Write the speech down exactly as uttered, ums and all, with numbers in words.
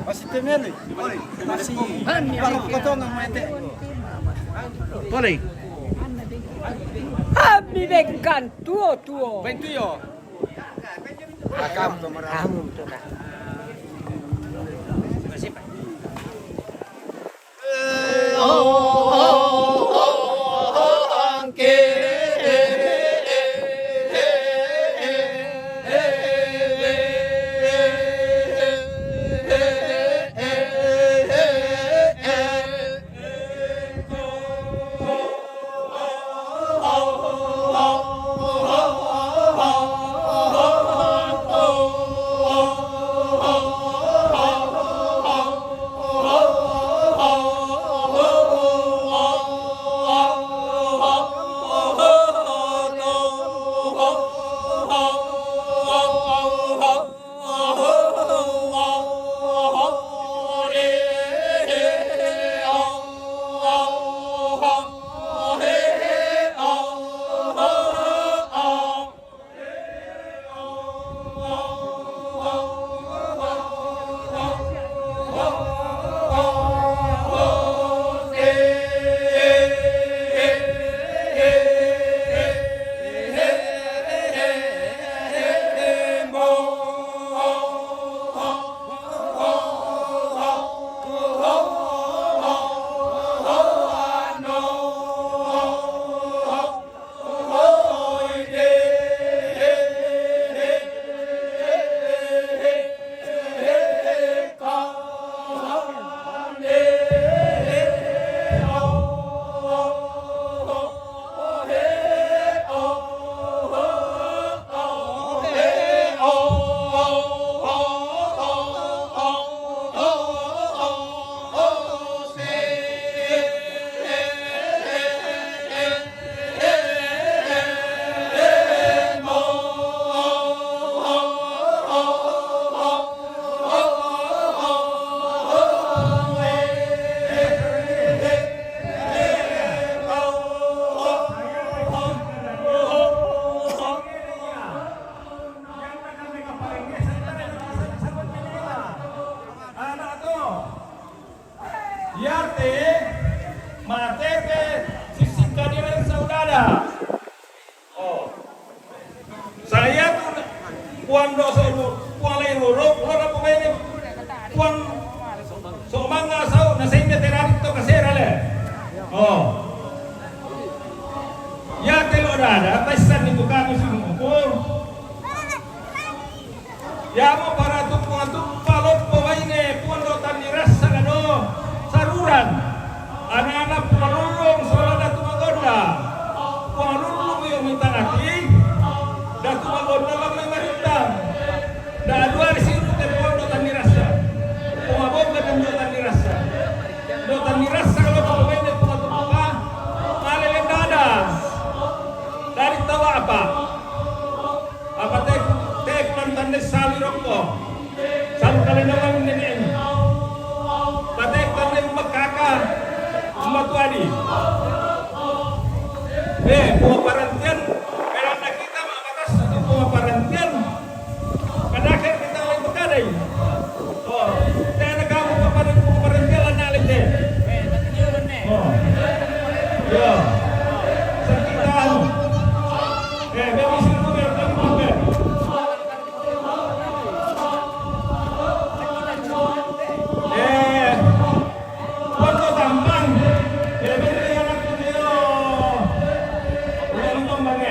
Masih temele. Masih baru potong sama ete. Boleh. Kami bekan tuo-tuo. Bentuyo. Kamu tuh, Kak. Iate, matepe, sissikka dena saudara. Oh. Saya tu puang dosa, puang lain huruf, lo apa ini? Puang somanga sau, na sehingga terari to kasera le. Oh. Iate lo dada, taisan itu kami sungguh. Yamo para tupung-tupung loppo baine Puang Dotang Nirassa kado saruran. Ana-ana Puang Lullung sola Datu Magonda. Puang Lullung iyo mitangati, Datu Magonda lammai marittang. Da dua risiru te Puang Dotang Nirassa. Puang Magonda dan Dotang Nirassa. Dotang Nirassa loppo baine Puang Dotang Nirassa. Male lendada. Dari tawa apa? Apa te, te kulan tande sali rokko. Salu kale nawang nene. Pate tande makaka. Matuadi. Eh, Puang Parantian. Beranna kita ma batas itu Puang Parantian. Kadake kita lain berkadai. Oh, tena kamu papada papada jalan nale te. Oh. Yo. Sekitar. Eh, bebis itu biar kami pakai. Eh. Pondok Tampang. Eh, bebis yang aku dia. Udah nonton bagi